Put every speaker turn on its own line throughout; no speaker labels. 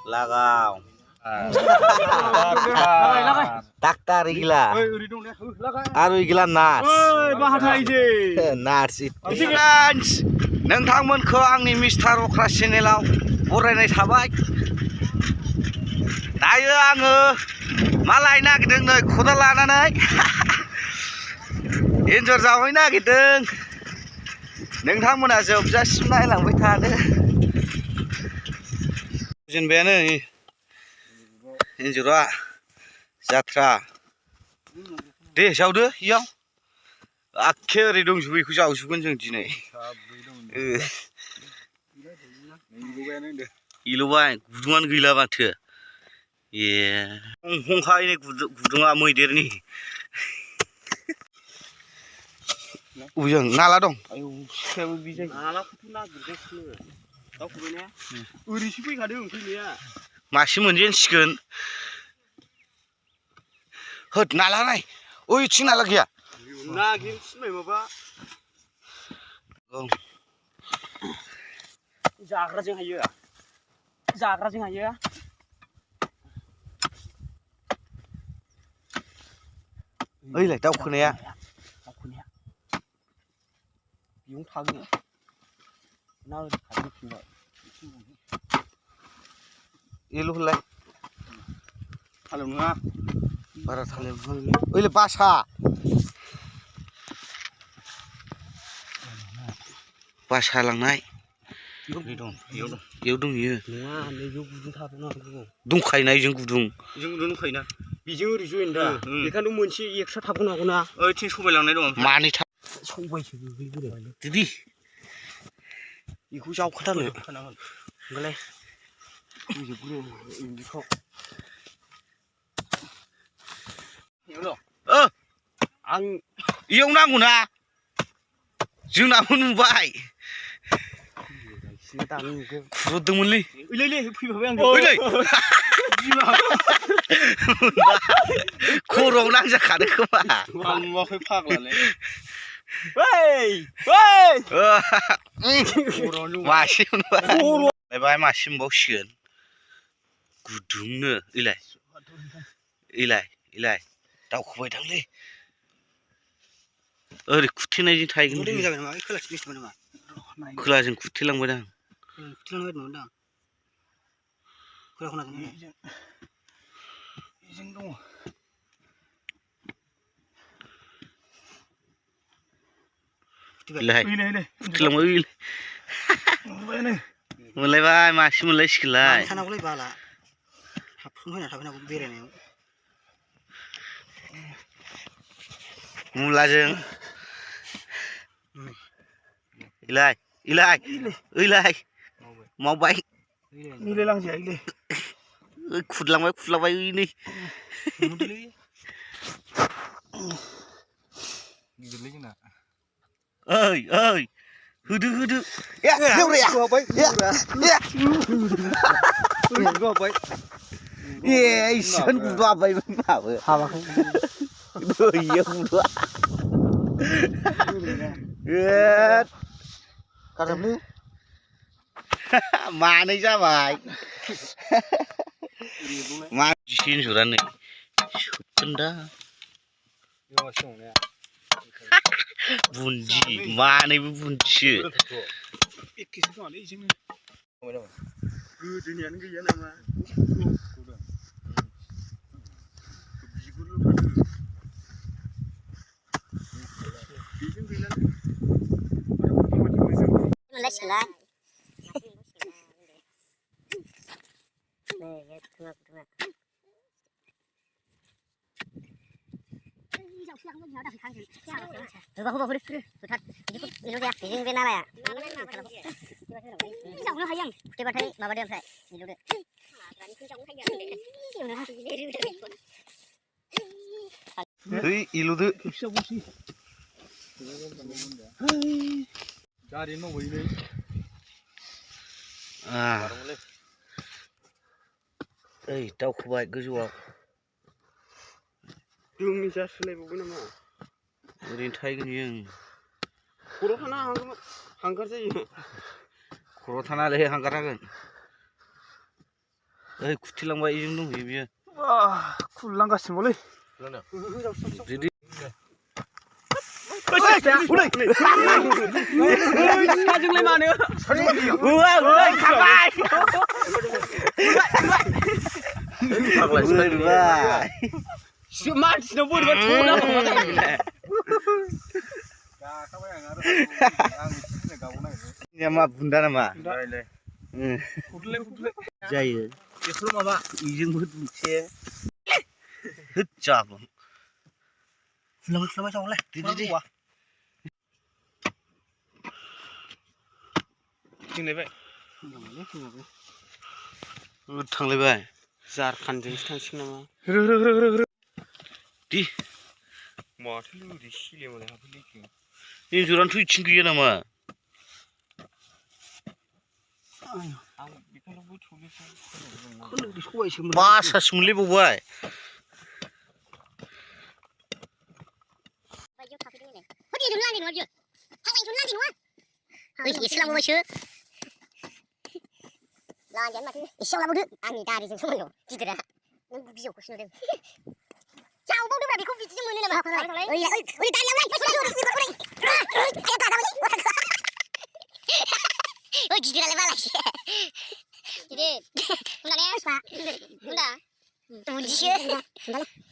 Lagaw. Daktar igila. Aru igila nas. Nas it. नोंथांमोनखौ आंनि mister अख्रा चेनेलाव बरायनाय थाबाय। दायो आङो मा लायनो नागिरदों नै खदाल लानानै एन्जर जावहैनो नागिरदों। नोंथांमोना जोबजासिम नायलांबाय थादो। जेनबायानो एन्जरा जाथ्रा दे जावदो इयाव आखे ओरै दंजोबो बेखौ जावजोबगोन जों दिनै। इल'बाय गुदुङानो गैला माथो। ए हंखायनो गुदुङा मैदेरनि। उजों नाला दं। ओरैसो फैखादों फैनाया। मासे मोनजेनसिगोन। होद नाला नाय ओइथिं नाला गैया। नागिर सिनबाय माबा। जाग्राजों हायो। जाग्राजों हायो। ओइलाय दावखोनाया। दावखोनाया। बेयावनो थागोन। ना ओरै खारबोफिनबाय। एल' होनलाय। थालेव नङा। बारा थालेव नङा। ओइलाय बासा। बासा लांनाय। बेयाव दं इयो। नङा नैबेयाव गुदुं थाबावनांगौ। दंखायोना इजों गुदुं। इजों गुदुं दंखायोना। बेजों ओरै जयेन दा। बेखायनोथ' मोनसे एक्सट्रा थाबावनो हागौना। ओइथिं सबाय लांनाय दं। मानि सबायसो गोग्लैबोदों। दिदि बेखौ जावखाथारनो। होमबालाय फोजोबग्रो बिदिखौ। आं इयाव नांगौना। जोंनाबो नुबाय। खुरहरदोंमोनलै। ओइलै फैफाबाय आंजों। ओइलै खर'आव नांजाखादों खोमा। आं नुवाखै फाग्लालै। मासे मोनबाय मासे मोनबावसिगोन गुदुंनो। इलाय दावखोबाय दांलै। ओरै खुथेनायजों थाहैगोन। खोलाजों खुथेलांबायदां। मोनलायबाय मासे मोनलायसिगोनलाय। मुलाजों इलाय मावबाय। खुरलांबाय नै। ओइ होदो। इसोर गुदुं हाबबायमोन माबो। दैयाव गुदुङा। मानै जाबाय। मासे एन्जरानो सोबगोन दा। बुन्दि मानैबो बुन्दिसो। गोदोनियानो गैया नामा। इलुदो ओइ दावखोबाय गोजौआव। जोंनिजा सोलायबावबाय नामा? ओरैनो थाहैगोन इयो। खर'आव थाना हांगार जायो। खर'आव थानालै हांगार जागोन। ओइ खुथिलांबाय इजों दंहैयो बियो
खुरलांगासिनोलै
साजोंलाय मानो खाबाय मानसिनाव बोरैबा थौना मा बुन्दा नामा जायो बेखौल' माबा इजोंबो दुंसे जागोन फुलांबाय जावलाय दे थांलायबाय जारखानजोंसो थांसिगोन नामा दि माथो लोगो सिलेमालाय हाबफैलायखो एन्जरानोथ' इथिं गैया नामा बासासो मोनलायबावबाय
लांजानो माथो एसेयाव लाबोदो आंनि दारिजों सोमोन्दो गिदिरा नों बिजौखौसो नुदों जावबावदोब्रा बेखौ बिदिजों मोनो नामा ओइ दारियाव ओइ गिदिरालाय मालायसो गिदिर बुन्दाने बुन्दा बुन्दिसो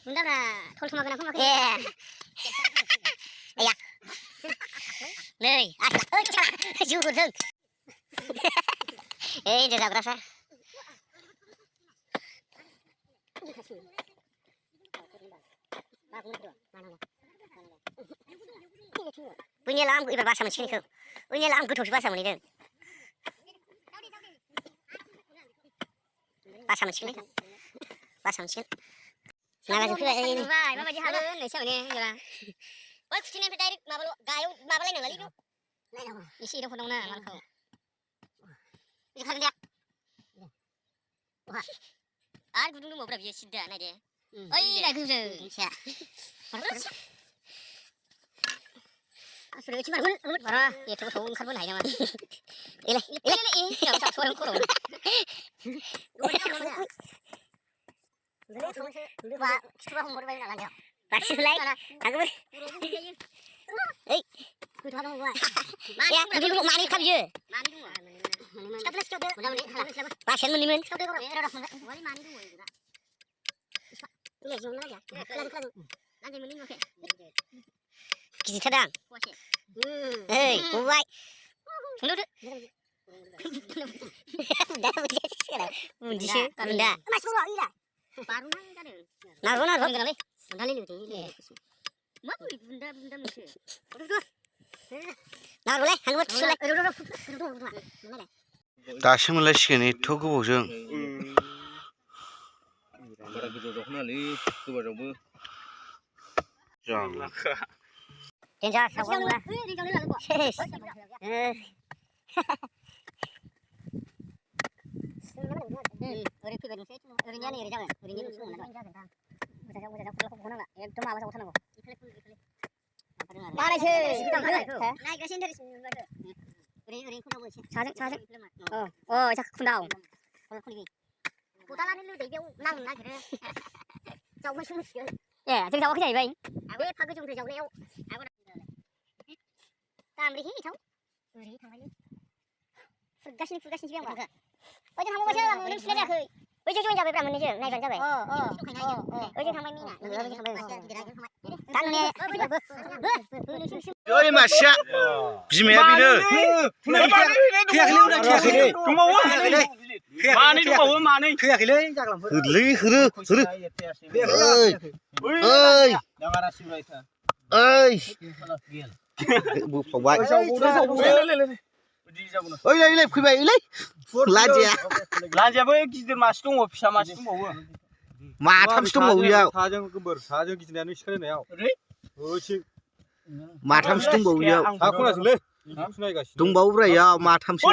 बुन्दाब्रा थलथमा गोनांखौ माखै आया नै आसला जिउ हरदों एन्जर जाग्राफ्रा बैनिया लाम एबार बासा मोनसिगोन बेखौ बैनिया लाम गोथौसो बासा मोनहैदों बासा मोनसिगोन नागाजों फैबाय माबायदि हागोन होननायसो जाबाय ने एन्जरा बै खुथिनायनिफ्राय डाइरेक्ट माबाल' गाहायाव माबालायनांलालै बेयाव एसे एदाव हरनांगौ ना मालखौ बिदि खागोन दे आरो गुदुं दंबावोब्रा बियो सिद्दा नायदे ओइ नाय गोजौ आसुरि एसे बारगोन बारा एथ' गोथौ ओंखारबोनो हायो नामा खिथुबा हमहरबाय नालाय बासिलाय आगोबो ओइ गोथौआ दं मानै खा बियो बासायानो मोननैमोन गिदिरथारदां ओइ गबाय बुंदो बुन्दिसो बुन्दा नारगोनालै नारगोलाय
दासो मोनलायसिगोन एथ' गोबावजों
बारा गोजौ जावखोनालै गोबावजोंबो
देन्जार सावगारिया ओरै फैबाय नोंसै ओरैनिया नै ओरै जागोन ओरैनि नोंसो मोजां एकदम माबा जावथारनांगौ बानायसै नायगासिनो ओरै खुनावबो एसे साजों अ जाखो खुनाव खदालानो लोदै बेयाव नांनो नागिरो जावबायसो मिथिगोन ए जों जावाखै जाहैबाय बे एफा गोजौनिफ्राय जावनायाव दामब्रिहि थाव ओरै थांबाय फुगासिनोसो बे आंबा ओइजों थांबावबायसो आं नों सिनाय जायाखै ओइजों जइन जाबायब्रा मोननैजों नायबानो जाबाय ओइजों थांबाय मिना
ओइ मासिया बिमाया बेनो मानै दंबावो मानै थैयाखैलै होलै होरो ओइ बोफ्रावबाय ओइलाय फैबाय ओइलाय लान्जायाबो गिदिर मासे दङ फिसा मासे दंबावो माथामसो दंबावो इयाव
साजों गिदिरनायानो सिखायनायाव
माथामसो दंबावो इयाव दंबावोब्रा इयाव माथामसो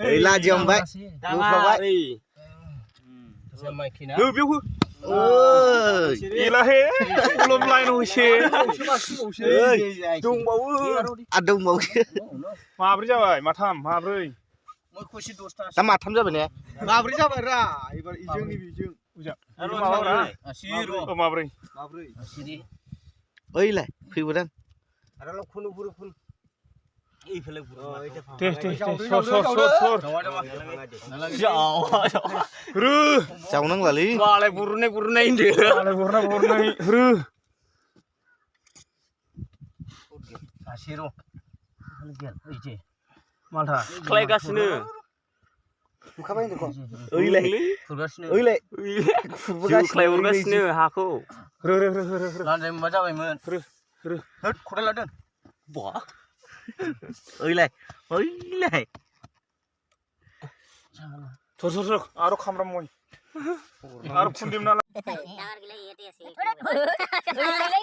ओइ लान्जायाव हमबाय बोफ्रावबाय
इलाहे कलम लाइन होसे दंबावो
दंबावो
माब्रै जाबाय माथाम माब्रै
दा माथाम जाबाय ने
माब्रै जाबाय रा एबार इजोंनि बिजों आरो माबारा माब्रै
ओइलाय फैबोदां
आरो खुनु खुनु खुनु
এইফালে
दे सर
जावनांलालै
बालाय बुरनाय होनदो बालाय बुरनाय हो
आसेर'
मालथा
खालायगासिनो
नुखाबाय होनदों
ओइलाय खुरगासिनो ओइलाय खुरबोगासिनो
हरगासिनो
हाखौ
रो
लानजाय मोनबा जाबायमोन
होद खदाल लादों
बहा ओइलाय
सर आरो खामरा मय आरो खुन्दिम नाला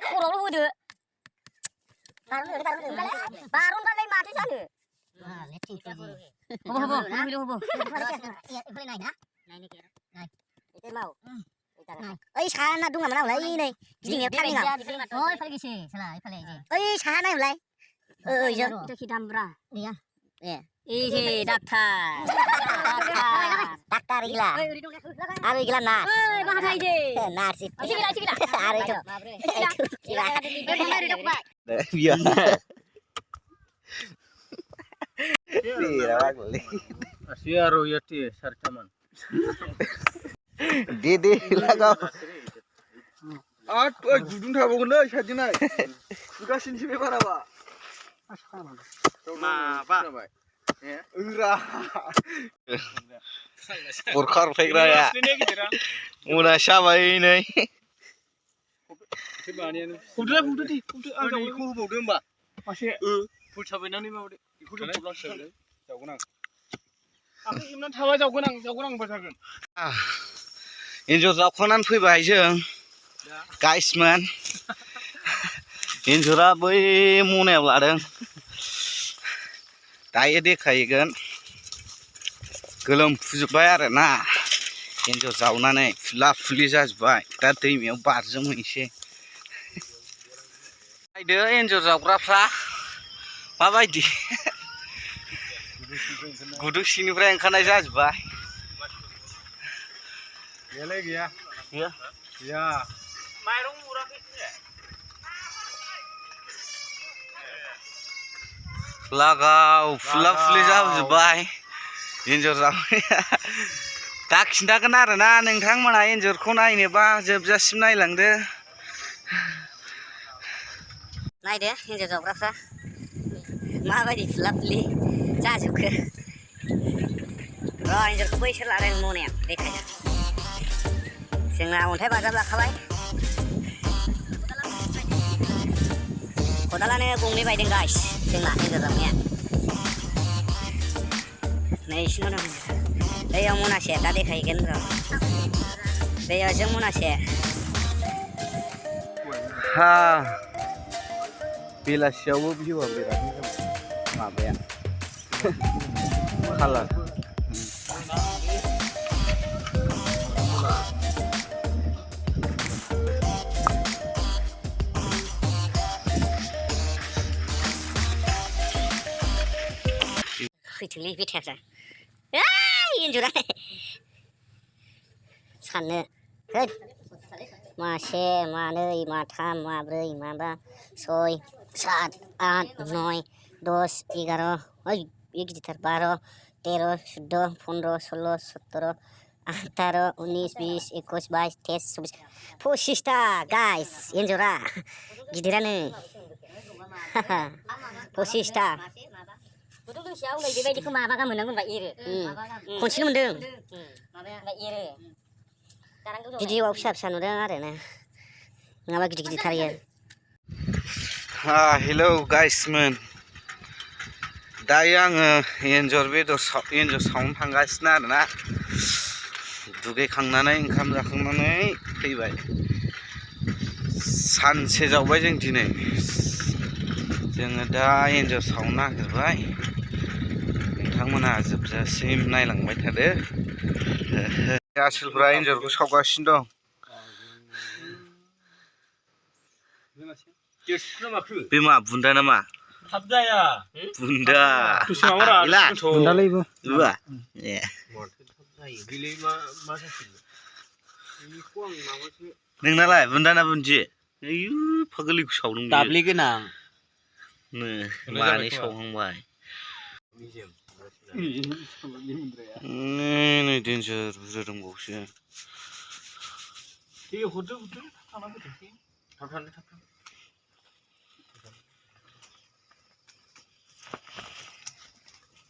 खर'आवल' होदो बारनबालाय माथो जानो ओइ साहा दं नामा नालाय नै गिदिंनायाव थाङा ओइ साहा नायलाय ओइ जों देखि दामब्रा गैया ए डाक्टार गैला आरो गैला नार्स नार्स आरो
biar
Asiaro yati sartaman.
Dede lagaw.
At judun thabogon le sajinai. Sugasin sibe baraba. Maba. Ura.
Burkhar fegra ya. Muna sabai nei.
Budu di. Ang iku hobaवदो होमबा. मासे फुल साबायनानै माबादो. इखौ जों फुलांसिगोन. जावगोन आं. आखाइ जोमनानै थाबा जावगोन आं होनबा जागोन.
एन्जर जावखांनानै फैबाय जों गाइसमोन. एन्जरा बै मनायाव लादों. दायो देखायगोन. गोलोमफुजोबबाय आरोना. एन्जर जावनानै फुला फुलि जाजोबबाय. दा दैमायाव बारजोमहैनोसै. नायदो एन्जर जावग्राफ्रा माबायदि गुदुं सिंनिफ्राय ओंखारनाय जाजोबबाय.
गैयालै गैया. गैया. माइरं मुराखै
लागाव फुला फुलि जाजोबबाय एन्जर जावनाया. दा खिन्थागोन आरोना नोंथांमोना एन्जरखौ नायनोबा जोबजासिम नायलांदो.
नायदो एन्जर जावग्राफ्रा माबायदि फुला फुलि जाजोबखो. र' एन्जरखौ बैसोर लादों मनायाव देखायनो. जोंना अन्थाइ बाजाब लाखाबाय. खदालानो गंनै बायदों गाइस जोंना एन्जर जावनाया. नै इसिनाव दं. दैयाव मनासे दा देखायगोन र'. दैयाव जों मनासे.
हा बेलासियावबो भिउआ बिराद मोजां माबाया कालार.
फैथोंलै बे टेपआ. एन्जरा साननो होद मासे मानै माथाम माब्रै माबा 6 7 8 9 10 11 ओइ बे गिदिरथार 12 13 14 15 16 17 18 19 20 21 22 23 24 25टा गाइस एन्जरा गिदिरानो. 25टा. गुदुं दोंसेयाव नै बेबायदिखौ माबा गाहाम मोननांगौ होनबा एरो. खनसेनो मोनदों. माबाया एरो. भिडिअ'आव फिसा नुदों आरोना. नङाबा गिदिर थायो.
हेलौ गाइसमोन. दायो आङो एन्जर सावनो थांगासिनो आरोना. दुगैखांनानै ओंखाम जाखांनानै फैबाय. सानसे जावबाय जों दिनै. जोङो दा एन्जर सावनो नागिरबाय. नोंथांमोना जोबजासिम नायलांबाय थादो. आसोलफ्रा एन्जरखौ सावगासिनो दं. बे मा बुन्दा नामा?
थाब जाया
बुन्दा
दसे माबारा
गैला
बुन्दालायबो
बुआ ए
बिलाय मा जाखो बेखौ आं माबासो
नोंनालाय बुन्दा ना बुन्दि आयु फागोलिखौ सावदों
दाब्ले गोनां
नो मानै सावहांबाय नै देन्जार बुरजा दंबावसो
दे हरदो थांना फैथोंसै थाब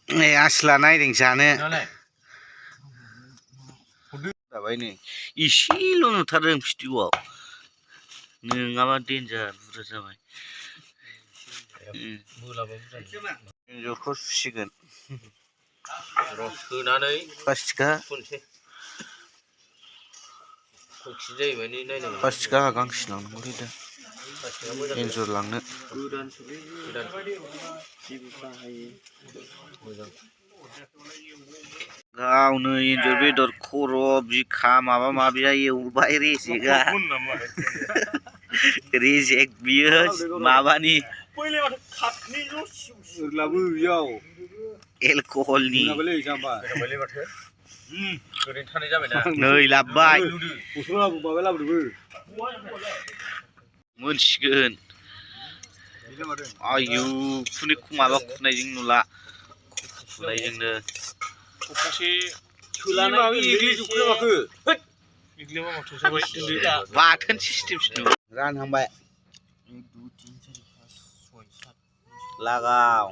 ए आसला नायदों जानो जाबाय नै इसेल' नुथारदों भिडिअ'आव नङाबा देन्जार बुरजा जाबाय एन्जरखौ फिसिगोन
सोनानै
प्लास्टिकआ प्लास्टिकआ गांसे लांनांगौलै दा एन्जर लांनो गावनो एन्जर बेदर खर' बिखा माबा माबिया एवबाय रेजेकआ रेजेक बियो माबानि एलकहलनि नै लाबोबाय मोनसिगोन आयु माबा खुनायजों नुला खुनायजोंनो बाथोन सिस्टेमसो रानहांबाय लागाव